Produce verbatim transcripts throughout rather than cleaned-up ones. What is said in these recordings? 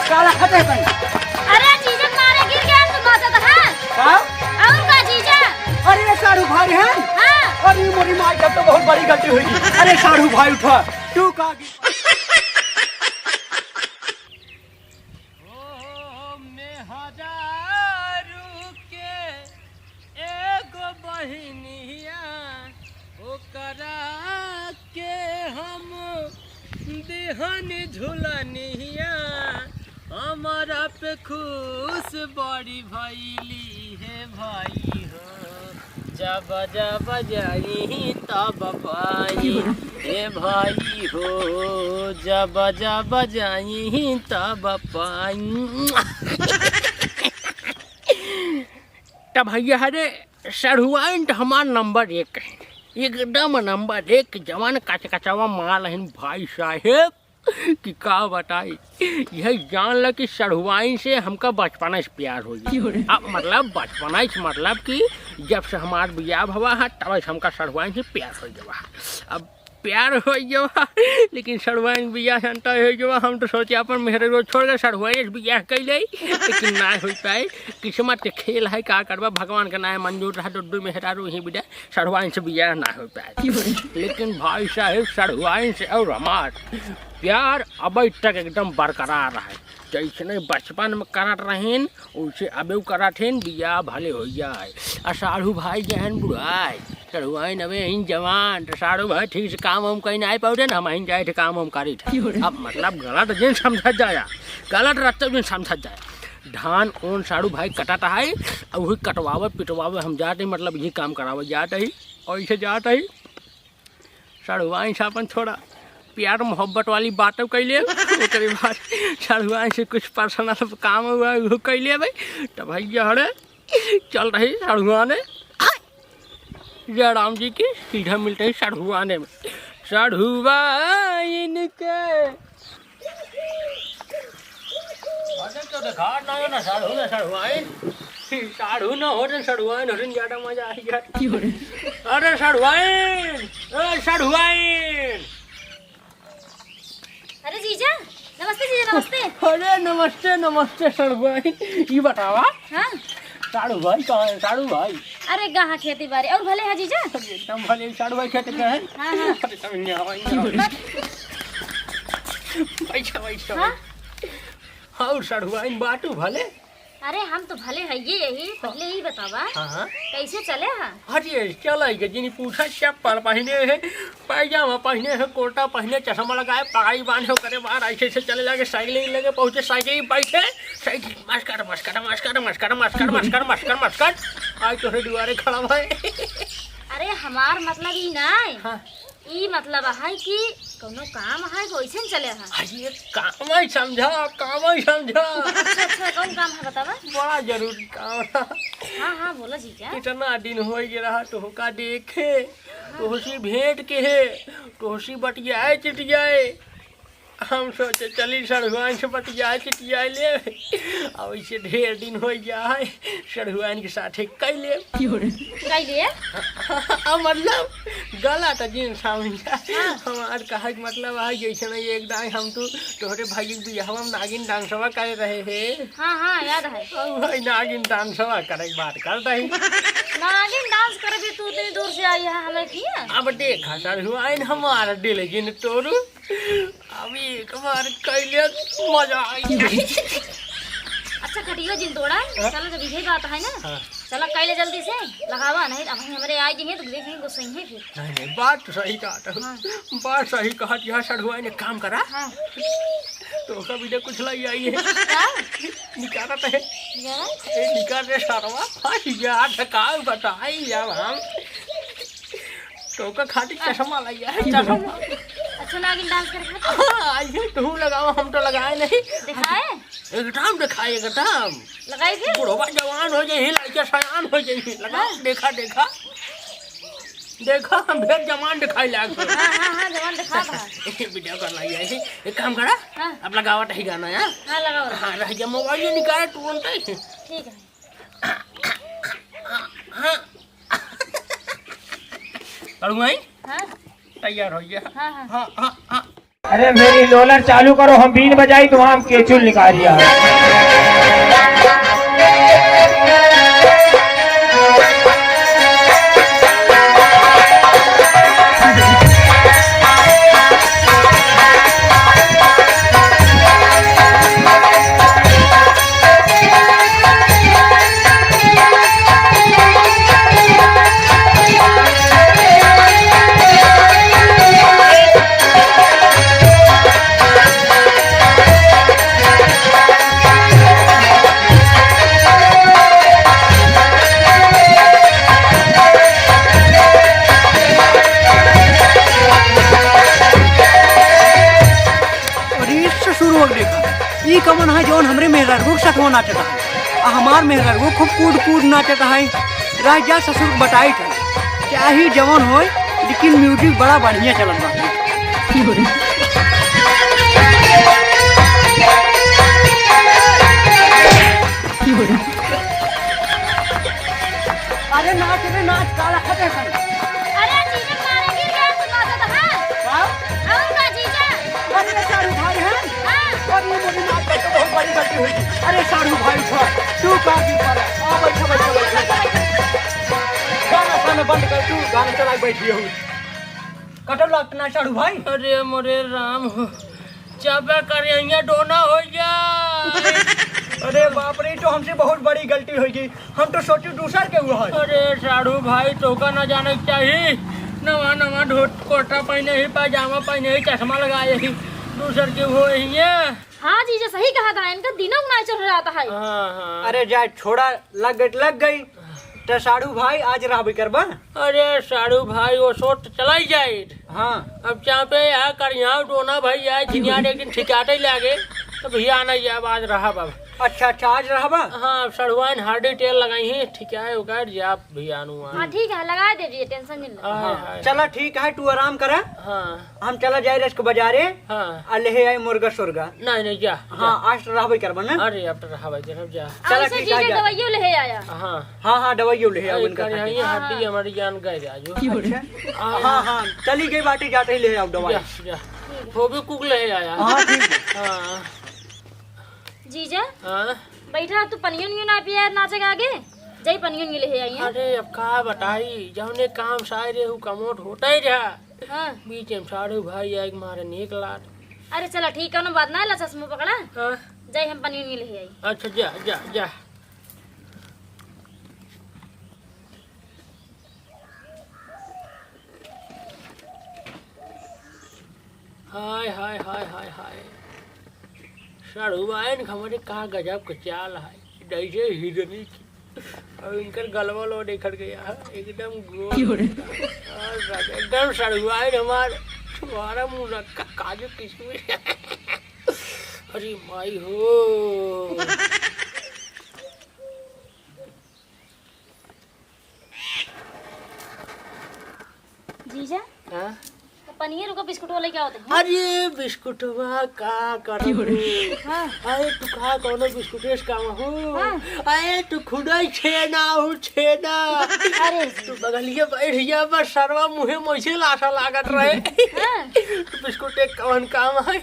काला खटे भाई। अरे जीजा, मारे गिर गया तो बात है। का? और का जीजा? अरे ये साढ़ू भाई हैं? हाँ। अरे मोरी माई, तब तो बहुत बड़ी गलती हुई। अरे साढ़ू भाई उठा, तू का गिर- ओ मेहरारू के एगो बहिनिया, ओकरा के हम दिहन झुलनिया, हमरा पे खुश बड़ी भइली हे भाई हो। जब जब जाई तब पाई, हे भाई हो, जब जब जाई तब पाई। तब भैया, अरे, सढ़ुआइन त हमार नंबर एक है, एकदम नंबर एक, जवान कचकचवा माल हइन भाई साहेब, कि का बताई। यही जान ल कि सढ़ुआइन से हमका बचपना से प्यार हो गया। अब मतलब बचपना से मतलब कि जब से हमार बियाह भवा है, तब से हमका सढ़ुआइन से प्यार हो गवा है। अब प्यार हो गवा, लेकिन सढ़ुआइन बियाह से अंतर हो गवा। हम तो सोचे अपन मेहरारू छोड़ के सढ़ुआइन से बियाह कर ले, लेकिन ना हो पाए। किस्मत के खेल है, का करबा, भगवान के नाय मंजूर रहा, दो दो मेहरारू ही बिदा, सढ़ुआइन से बियाह ना हो पाए। लेकिन भाई साहेब, सढ़ुआइन से और हमार प्यार अबे तक एकदम बरकरार है। जैसने बचपन में करत रहीन, उसे अबे करत हन, बियाह भले हो जाए। आ साढ़ू भाई जहन बुढ़ाए, सढ़ुआइन अबे हइन जवान, तो साढ़ू भाई ठीक से काम वाम कहीं ना पाउते ना, हम हइन जाए थे काम वाम करी थे। अब मतलब गलत जिन समझत जाया, गलत रस्ते जिन समझत जाया। धान ओन साढ़ू भाई कटत है, अब वही कटवावे पिटवावे हम जाते, मतलब यही काम करावे जाते ही, और इसे जाते ही। सढ़ुआइन से अपन थोड़ा प्यार मोहब्बत वाली बातों कैले, ओकरे बाद सढ़ुआइन से कुछ पर्सनल काम हुआ, वो कैले भाई। तब भैया हरे चल रही सढ़ुआने, जय राम जी की, सीधा मिलते ही सढ़ुआने में। सढ़ुआइन के अरे तो देखा ना, ना साढ़ू ना सढ़ुआइन। साढ़ू ना होते, सढ़ुआइन होते, ज्यादा मजा आई यार। अरे सढ़ुआइन, ए सढ़ुआइन। अरे जीजा, नमस्ते जीजा, नमस्ते। अरे नमस्ते, नमस्ते सढ़ुआइन। ई बतावा, हाँ? साढ़ू भाई कहाँ है, साढ़ू भाई? अरे कहाँ खेती बाड़ी, और भले है जीजा? अरे एकदम भले, साढ़ू भाई खेत के है। हाँ, हाँ। अरे तब यहाँ आवाई ना। बैठा, बैठा, हाँ? बैठा। और सढ़ुआइन बाटू भले? अरे हम तो भले है, ये यही पहले ही बतावा, हाँ, हाँ। कैसे चले हा? अरे चला के जिनी पूछा, चप्पल पहने है, पैजामा पहने है, कुर्ता पहने, चश्मा लगाए, पगड़ी बांधे, ओकरे बाद ऐसे ऐसे चले लागे, साइकिल लगे पहुँचे, साइकिल बैठे, साइकिल मस्कर मस्कर मस्कर मस्कर मस्कर मस्कर मस्कर मस्कर आज तोहरे दुआरे खड़ा भाई। अरे हमार मतलब ई ना है। हाँ। ई मतलब है कि कौनो काम है कि वैसे न चले है? अरे काम है समझा, काम है समझा। अच्छा, अच्छा, कौन काम है बतावा? बड़ा जरूरी काम है। हाँ, हाँ, बोला जीजा। इतना दिन हो गया रहा तोहका देखे, हाँ। तोहसी भेंट के है, तोहसी बतियाए चिटियाए। हम सोचे चली सढ़ुआइन से बतियाए चिटियाए ले। अब इसे ढेर दिन हो गया है, सढ़ुआइन के साथे कई ले। कई ले? हाँ, मतलब गलत जिन समझा। हाँ। हमार कहे के मतलब है जैसे नहीं एक दाई हम तू तोहरे भाई के बियाहवा में नागिन डांसवा करे रहे है। हाँ, हाँ, याद है। अब भाई नागिन डांसवा करे के बात कर रही। नागिन डांस करे भी तू इतनी दूर से आई है हमें किया? अब देखा सढ़ुआइन हमारा दिल जिन तोरू। अभी एक बार कैले मजा आई। अच्छा, कटियो जिन तोड़ा। हाँ? चलो, जब यही बात है ना, हाँ। चलो, कैले जल्दी से लगावा, नहीं तो अब हमरे आई जाइए तो देखेंगे, गुस्सा ही है फिर। नहीं, नहीं, बात तो सही कहा था। हाँ। बात सही कहा, यहाँ सढ़ुआइन एक काम करा। हाँ। तोका भी दे कुछ लाई आई है। का? निकालत है। निकाला? ए, निकाल रे सरवा। हाँ, यार, का बताई यार हम। तोका खातिर चश्मा लइया है, चश्मा। अच्छा, नागिन डांस करे खातिर? हाँ, आइए, तू लगावा, हम तो लगाए नहीं। दिखाए? एकदम दिखाए, एकदम। लगाई फिर? बुढ़वा जवान हो जाई, लड़का सयान हो जाई। लगाओ, हाँ। देखा, देखा। देखा, हम भेद जवान दिखाई लाग। हाँ, हाँ, हाँ, जवान दिखा बा। वीडियो कर लइया है। एक काम करा, हाँ। अब लगावत ही गाना, हाँ? हाँ, लगाओ। हाँ, रह जा, मोबाइल निकाले तुरंत ही। ठीक है। हाँ। सढ़ुआइन? हाँ। तैयार हो गया। हाँ, हाँ। हाँ, हाँ, हाँ। अरे मेरी लोलर चालू करो, हम बीन बजाई तो हम केचुल निकाल दिया। अरे ससुर, वो देखा, ई कमन है जौन हमरे मेहरारू के साथ नाचत है? आ हमार मेहरारू खूब कूद कूद नाचत है। रह जा ससुर के बताई थे, चाहे जवन होय, लेकिन music बड़ा बढ़िया चलत बा। अरे नाच रे नाच, काला खटे सन। अरे जीजा, मारे गिर गया, तू नाचत है। का? और का जीजा? अरे साढ़ू भाई हैं? हाँ। अरे मोरी नाच, तो बहुत बड़ी गलती हुई। अरे साढ़ू भाई, छोड़। तू का गिर पड़ा? आ, बैठो, बैठो, बैठो। गाना, गाना बंद कर, तू गाना चला, बैठी हो। कटल लगत ना साढ़ू भाई। अरे मोरे राम हो, चापा कर यहाँ डोना हो गया। अरे बाप रे, तो हमसे बहुत बड़ी गलती हो गई। हम तो सोचू दूसर के हुआ है। अरे साढ़ू भाई, तोका ना जाने के चाही। नवा नवा धोत कुर्ता पहने ही, पायजामा पहने ही, चश्मा लगाए ही, दूसर के हुए ही है। हाँ जीजा, सही कहा था, इनका दिनों में नाच चढ़ रहा था है। हाँ, हाँ। अरे जा छोड़ा, लग गई, लग गई। तो साढ़ू भाई आज रहबे करबा? अरे साढ़ू भाई, वो सोच चला ही जाए। हाँ। अब चापे यहाँ कर यहाँ डोना भाई आए, झिनिया एक दिन ठिकाटे लागे, तो भैया आना ही अब आज रहब अब। अच्छा, अच्छा, आज रहबा? हाँ, अब सड़ुआइन हरदी तेल लगाई ही, ठीक है, ओकर जाप भैया आनू हाँ, आए। ठीक है, लगा दे दिए, tension नहीं लो। हाँ, हाँ, हाँ। चला ठीक है, तू आराम करा। हाँ। हम चला जाए रस के बाजारे, हाँ। आ लेहे आए मुर्गा सुर्गा। नहीं, नहीं, जा, हाँ, जा। आज तो रहबे करबा ना? अरे, अब तो रहबे करब, जा। चला, ऐसे ठीक है, जीजा जा। दवाइयों लेहे आया। हाँ। हाँ, हाँ, दवाइयों लेहे आओ अरे, उनका कर खातिर। यहाँ हाँ, हड्डी हाँ। हमारी जान गए जा जो। अच्छा। हाँ, हाँ, हाँ, चली गई बाटी, जाते ही लेहे आओ दवाई। जा, जा। वो भी कुक लेहे आया। हाँ, ठीक है। हाँ। जीजा, हाँ? बैठा, तू पनियो नियो ना पिया नाचे के आगे, जाई पनियो नियो लेहे आई है। अरे, अब का बताई, जौने काम सारे उ कमोट होता ही रहा। हाँ। बीच में साढ़ू भाई आए के मारे नेक लात। अरे चला ठीक, कौनो बात ना, ला चश्मो पकड़ा। हाँ। जाई हम पनियो नियो लेहे आई। अच्छा, जा, जा, जा। हाय, हाय, हाय, हाय, हाय। सड़ुआइन के हमरे का गजब के चाल है। जैसे हिरनी की। अब इनकर गलवा लो देखत गया है, एकदम गोल। क्यों रे? और राजा, एकदम सड़ुआइन हमार, तुम्हारा मुनक्का काजू किशमिश। अरे माई हो। जीजा, हाँ? तो पनिया रुका, बिस्कुटवा लेके आओ तो। अरे बिस्कुटवा का करबू? हाँ। अरे तू का कौनो बिस्कुटे से काम हो? हाँ। अरे तू खुदै छेना हो, छेना। अरे तू बगलिए बैठ जा, बस सरवा मुँहे मोइसे लासा लागत रहे। हाँ। तू बिस्कुटे कौन काम है?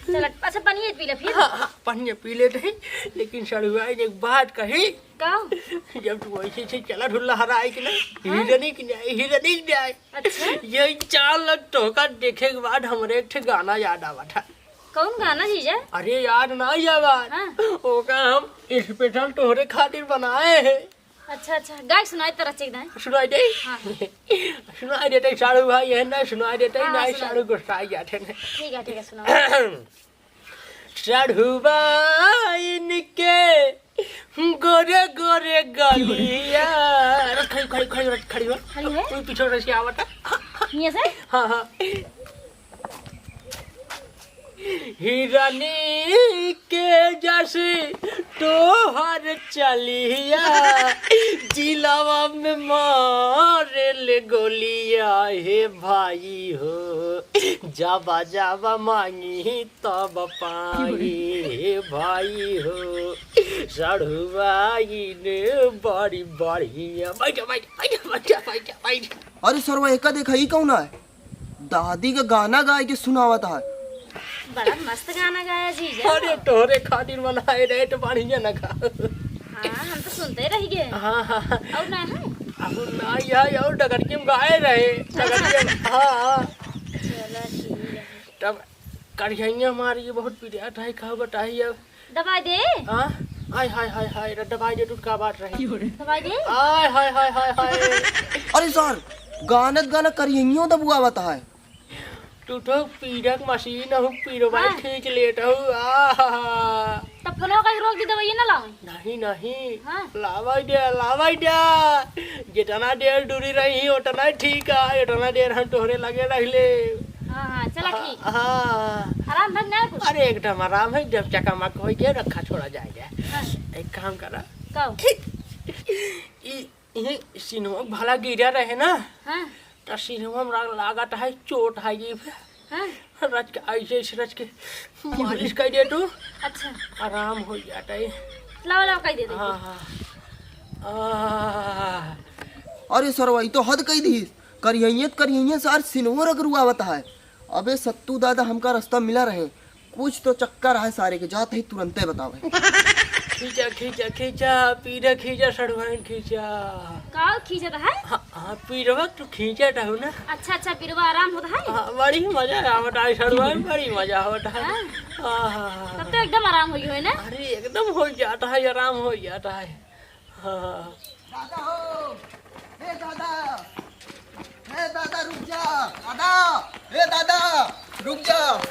चला, अच्छा पनिया पी ले फिर। हाँ, हाँ, पनिया पी लेते हैं, लेकिन सड़ुआइन एक बात कही। का? जब तू ऐसे से चला ढुल्ला हरा है कि ना, हाँ। हिरनी की न्याय, हिरनी की न्याय। अच्छा। ये चाल लग तोहका देखे के बाद हमरे एक ठे गाना याद आवत है। कौन गाना जीजा? अरे याद ना याद। हाँ। ओका हम special तोहरे खातिर बनाए हैं। अच्छा, अच्छा, गाय सुनाई तरह चेक दाएं। सुनाई दे? हाँ। सुनाई देते साढ़ू भाई है ना, सुनाई देते हाँ, ना, सुना साढ़ू दे। गुस्सा आ जाते हैं। ठीक है, ठीक है, सुनाओ। सढ़ुआइन के गोरे गोरे गलिया। खड़ी, खड़ी, खड़ी, खड़ी हो। खड़ी हो? कोई पीछे से क्या आवता? हियाँ से? हाँ, हाँ। हिरनी के जस तोहर चलिया, जिलवा में मारे ले गोलिया, हे भाई हो, जाबा जाबा मांगी तब पाई, हे भाई हो, सढ़ुआइन बड़ी बढ़िया। बैठ जा, बैठ जा, बैठ जा, बैठ जा, बैठ जा, बैठ जा। अरे सरवा, एका देखा, ई कौन है? दादी का गाना गाय के सुनावत है। बड़ा मस्त गाना गाया जीजा। अरे, तोहरे खातिर बनाए रहे तो बढ़िया ना गा। हाँ, हम तो सुनते रह गए। हाँ, हाँ। और ना है? अब ना यार, और डगरकी में गाए रहे। डगरकी में, हाँ, हाँ। चलो, ठीक है। तब करिहइया हमारी ये बहुत पिरियात है, का बताई अब। दवाई दे। हाँ? हाय, हाय, हाय, हाय, रे दवाई दे, तू का बात रही? दवाई दे। हाय, हाय, हाय, हाय, हाय। अरे सर, गानत गाना करिहइयो दबुआवत है। तू तो पीरक मशीन हो, पीरो भाई हाँ। खींच लेत हो। आहा। तब फोनवा कहीं रोक दी, दवाई ना लावे। नहीं, नहीं। हाँ। लावाई दे, लावाई दे। जितना देर दूरी रही, उतना ही ठीक है। इतना देर हम तोहरे लगे रह ले। हाँ, हाँ, चला हाँ, ठीक। हाँ। आराम भर ना कुछ। अरे एकदम आराम है, जब चकामक हो गया, रखा छोड़ा जाएगा। हाँ। एक काम करा। कहो। ई, ई सिनवा भला गिरा रहे ना। हाँ। तो सिनवा में लागत है चोट है ये। हाँ। रच के ऐसे, ऐसे रच के मालिश कर दे तू। अच्छा। आराम हो जाता है। लाओ, लाओ, कह दे दे। हाँ, हाँ। आह। अरे सरवा, ई तो हद कह दी। करिहइये त करिहइये सार सिनवो रगरुआवत है। अबे सत्तू दादा, हमका रास्ता मिला रहे, कुछ तो चक्कर है सारे के, जात ही तुरंते बतावे। खींचा, खींचा, खींचा, पीरा खींचा, सड़ुआइन खींचा। का खींचत है? हाँ, हाँ, पीरवा तू खींचत हो ना। अच्छा, अच्छा, पीरवा आराम होत है? हाँ, बड़ी मजा आवत है सड़ुआइन, बड़ी मजा आवत है। हाँ। हाँ, हाँ, हाँ, तब तो हाँ। एकदम आराम होई होई ना? अरे, एकदम हो जाता है, आराम हो जाता है। हाँ। दादा हो, ए दादा, ए दादा रुक जा, दादा, ए दादा रुक जा,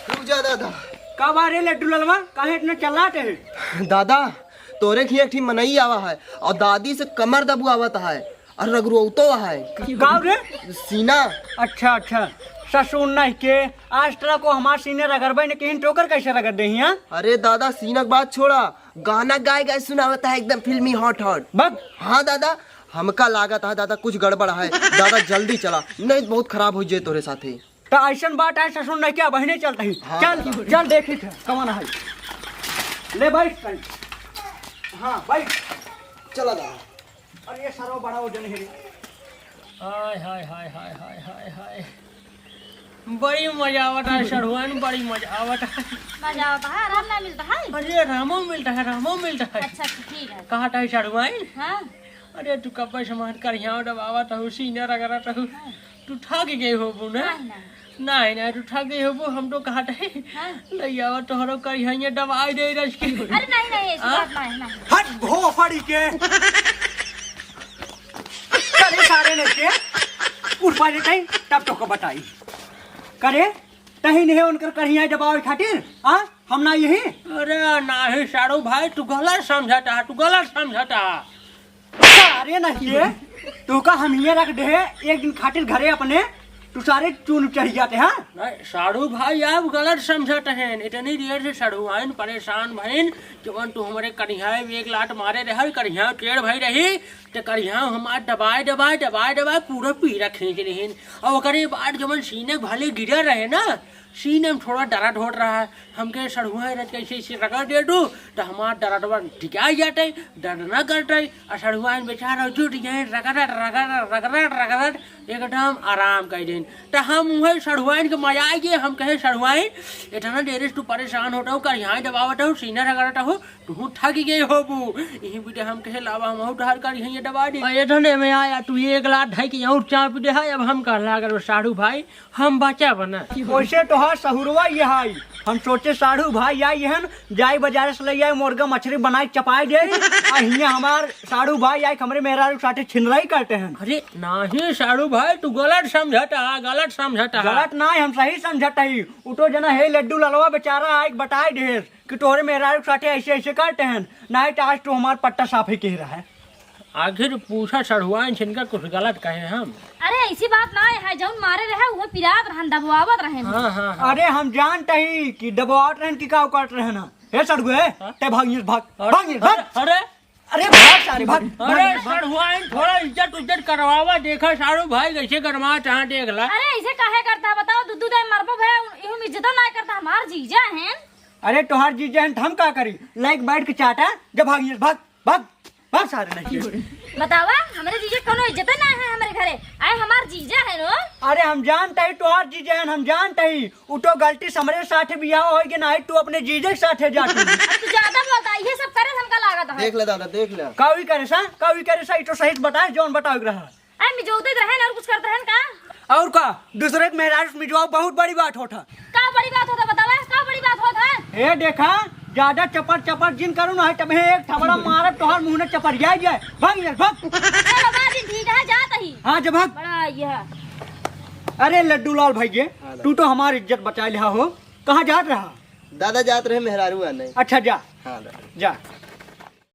रुक जा दादा। का बा रे लड्डू ललवा, काहे इतना चिल्लात है? दादा, तोरे खिया एक ठी मनई आवा है और दादी से कमर दबुआवत है और रगरुआवतो है। का रे? सीना। अच्छा, अच्छा, ससुर नहीं के, आज तक को हमार सीने रगड़बे न किहिन, टोकर कैसे रगड़ दे हिया? अरे दादा, सीना के बात छोड़ा, गाना गाए गाए सुनावत है एकदम फिल्मी हॉट हॉट। बक। हाँ दादा, हमका लागत है दादा कुछ गड़बड़ है। दादा जल्दी चला, नहीं बहुत खराब हो जाए तोरे साथे। त ऐसन बात है ससुर नहीं क्या बहने चलत ही। हाँ चल, दादा। चल देखी थे कौन है। ले बैठ तनी। हाँ बैठ। चला दादा। अरे ये सरवा बड़ा वजन है रे। हाय, हाय, हाय। बड़ी मजा आवत है सड़ुआइन, बड़ी मजा आवत है। मजा आवत है, आराम ना मिलता है? अरे आरामो मिलता है, आरामो मिलता है। अच्छा, अच्छा, ठीक है। कहा था सड़ुआइन? हाँ। अरे तू कब्बे से मार कर यहाँ दबावत हो, सीना रगड़त हो। हाँ। तू थक गए होबू ना? नहीं, नहीं। नहीं, नहीं, तू थक गए होबू, हम तो कहा था। हाँ। ले आवा तोहरो करिहइया दबाई दे रस के। अरे नहीं, नहीं, ऐसी हाँ? बात नहीं, नहीं। हट भोपड़ी के। करे सारे लड़के, उठ पहले तई, तब तो को बताई। करे, तही नहीं उनकर करिहइया दबावे खातिर, हाँ? हम ना यही? अरे नाही साड़ू भाई, तू गलत समझता है, तू गलत समझता है। अरे नहीं ये, तू का हम हियाँ रख दे, एक दिन खातिर घरे अपने, तू सारे चून चढ़ जाते, हाँ? नहीं, साड़ू भाई, आप गलत समझत हैं। इतनी देर से सड़ुआइन परेशान भइन, जवन तू हमरे कनिहाए में एक लात मारे रहे, कनिहाए टेढ़ भई रही, ते कनिहाए हमार दबाए, दबाए, दबाए, दबाए पूरा पीरा खींच लेहिन। और ओकरे बाद जवन सीने भले गिरा रहे ना, सीने में थोड़ा दर्द होत रहा। हमके सड़ुआइन रच के ऐसे, ऐसे रगड़ दे दू, तो हमार दर्दवा टिका जाते, दर्द ना करते। आ सड़ुआइन बेचारा जुट गए, रगड़त, रगड़त, रगड़त, रगड़त, एकदम आराम कर देन। तो हम उहे सड़ुआइन के मजा आ गए, हम कहे, "सड़ुआइन, इतना देर से तू परेशान होत हो, करिहइया दबावत हो, सीना रगड़त हो, तू थक गए होबू।" यही बीते हम कहे, "लावा, हम और ढार करिहइया दबा दे।" और इतने में आया, तू एक लात धइ के और चाप दे है, अब हम कहला अगर साड़ू भाई, हम बचा बना। वैसे तोहार सहुरवा ये है। हम सोचे साढ़ू भाई आई हन, जाई बाजार से ले आई मुर्गा मछली बनाई चपाई दे। आ हियां हमार साढ़ू भाई आई हमरे मेहरारू साथे छिनराई करते हैं। अरे नाही साढ़ू भाई, तू गलत समझता, गलत समझता। गलत नाही, हम सही समझता ही। उ तो जना है लड्डू ललवा बेचारा आई बताई दे कि तोहरे मेहरारू साथे ऐसे ऐसे करते हैं, नाही तो आज तो हमार पट्टा साफ ही कह रहा है। आखिर पूछा सढ़ुआइन छिनका कुछ गलत कहे हम? अरे ऐसी बात ना है, जौन मारे रहे उहे पिरात रहन, दबवावत रहन। हाँ, हाँ, हाँ। अरे हम जानत ही कि दबवावत रहन कि का करत रहन। हे सढ़ुए, हाँ? ते भाग, भाग, अरे, भाग, भाग। अरे, अरे भाग सारे, भाग, अरे भाग, भाग। सढ़ुआइन थोड़ा इज्जत उज्जत करवावा, देखा साढ़ू भाई कैसे गरमात है, देख ला। अरे ऐसे काहे करता है बताओ, दुद्दू दे मरबो भया, इहू में इज्जत ना करता, हमार जीजा हैं। अरे तोहार जीजा हैं त हम का करी, लाइक बैठ के चाटा, जब भाग, भाग। भाग, भाग सारे नहीं। बतावा, हमरे जीजा कोनो इज्जत ना है हमरे घरे। आए हमार जीजा है नो। अरे हम जानत ही तोहार जीजा है, हम जानत ही। उ तो गलती से हमरे साथे बियाह होइ के ना, तू अपने जीजे के साथे जात ही। अब तू ज्यादा बोलता है, ये सब करे हमका लागत है। देख ले दादा, देख ले। का वी करे सा, का वी करे सा, ई तो सही से बताए, जौन बतावे के रहा। अरे मिजौते रहे ना, और कुछ करते रहे का? और का? दूसरे के मेहरारू से मिजवाओ, बहुत बड़ी बात होत है। का बड़ी बात होत है बतावा, का बड़ी बात होत है? ए देखा, ज्यादा चपर चपर जिन करू ना, तबे एक थपड़ा मारब तोहार मुंह में चपर जाए जाए। भाग इधर, भाग। चलो बाजी ठीक है, जात ही। हाँ, जा भाग। बड़ा ये है। अरे लड्डू लाल भैया, हाँ, तू तो हमार इज्जत बचा लिहा हो। कहाँ जात रहा? दादा जात रहे मेहरारू आने। अच्छा जा। हाँ दादा। जा।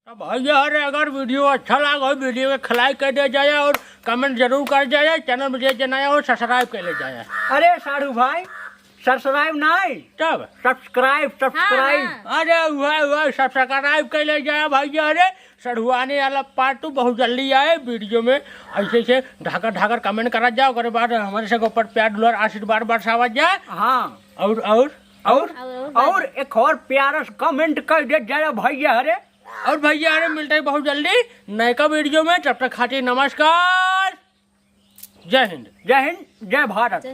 तो भैया अरे अगर video अच्छा लाग हो, video के like कर दे जाए और comment जरूर कर जाए, channel में जे जे नया हो subscribe कर ले जाए। अरे साढ़ू भाई, subscribe नहीं, तब? Subscribe, subscribe। हाँ। अरे हुआ हुआ subscribe कर ले जाए भैया। अरे सढ़ुआने वाला part two बहुत जल्दी आए video में, ऐसे ऐसे ढाकर ढाकर comment करत जाओ, ओकरे बाद हमरे से ऊपर प्यार दुलार आशीर्वाद बरसावत जाए। हाँ। और और और और और एक और प्यारा सा comment कर दे जाए भैया। अरे और भैया अरे मिलते हैं बहुत जल्दी नयका video में, तब तक खातिर नमस्कार, जय हिंद। जय हिंद, जय भारत।